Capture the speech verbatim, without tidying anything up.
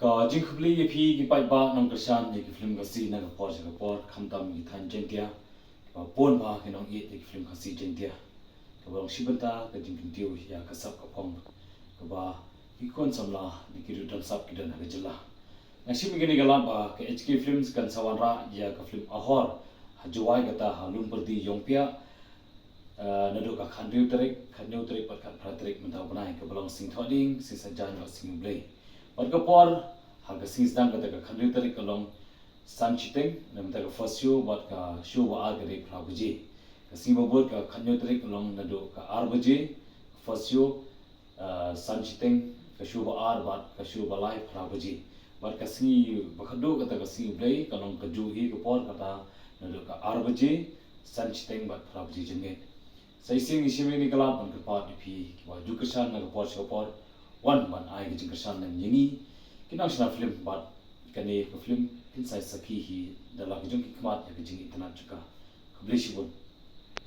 Ka jingkhublei ïa phi ki paidbah nongkyrshan ïa ki film Khasi na ka por sha ka por, khamtam ki thaiñ Jaiñtia kiba bun bha ki nongïeit ïa ki film Khasi Jaiñtia. Kaba long shi bynta ka jingkyntiew ïa ka sap ka phong kaba ki khun samla ne ki ruh don sap ki don ha ka jylla. Nga shim ïa kane ka lad ba ka H K Films kan sa wanrah ïa ka film Ahor ha Jowai kata ha Lum Pyrdi Iongpiah. Uh, naduh ka khathynriew tarik, khathynñiew tarik bad khatphra tarik mynta u bnai, kaba long Sngi Thohdieng, Sngi Saitjaiñ bad Sngi U Blei. Bad ka por ha ka sngi sdang kata ka khathynriew tarik ka long san shiteng, na mynta ka first show, bad ka show ba ar ka dei phra baje. Ka sngi ba bud ka khathynñiew tarik ka long naduh ka ar baje, ka first show, uh, san shiteng, ka show ba ar bad ka show ba lai phra baje. Bad ka sngi ba khatduh kata ka Sngi U Blei ka long kajuh hi ka por kata naduh ka ar baje, san shiteng bad phra baje janmiet. Sa shisien ngi shim ïa kane ka lad ban kyrpad ïa phi kiba ju kyrshan na ka por sha ka por, wan ban ai ka jingkyrshan lem ïa ngi ki nongshna film bad kane ka film kin sa sakhi hi da la ka jong ki khmat ïa ka jingitynnad jong ka. Khublei shibun.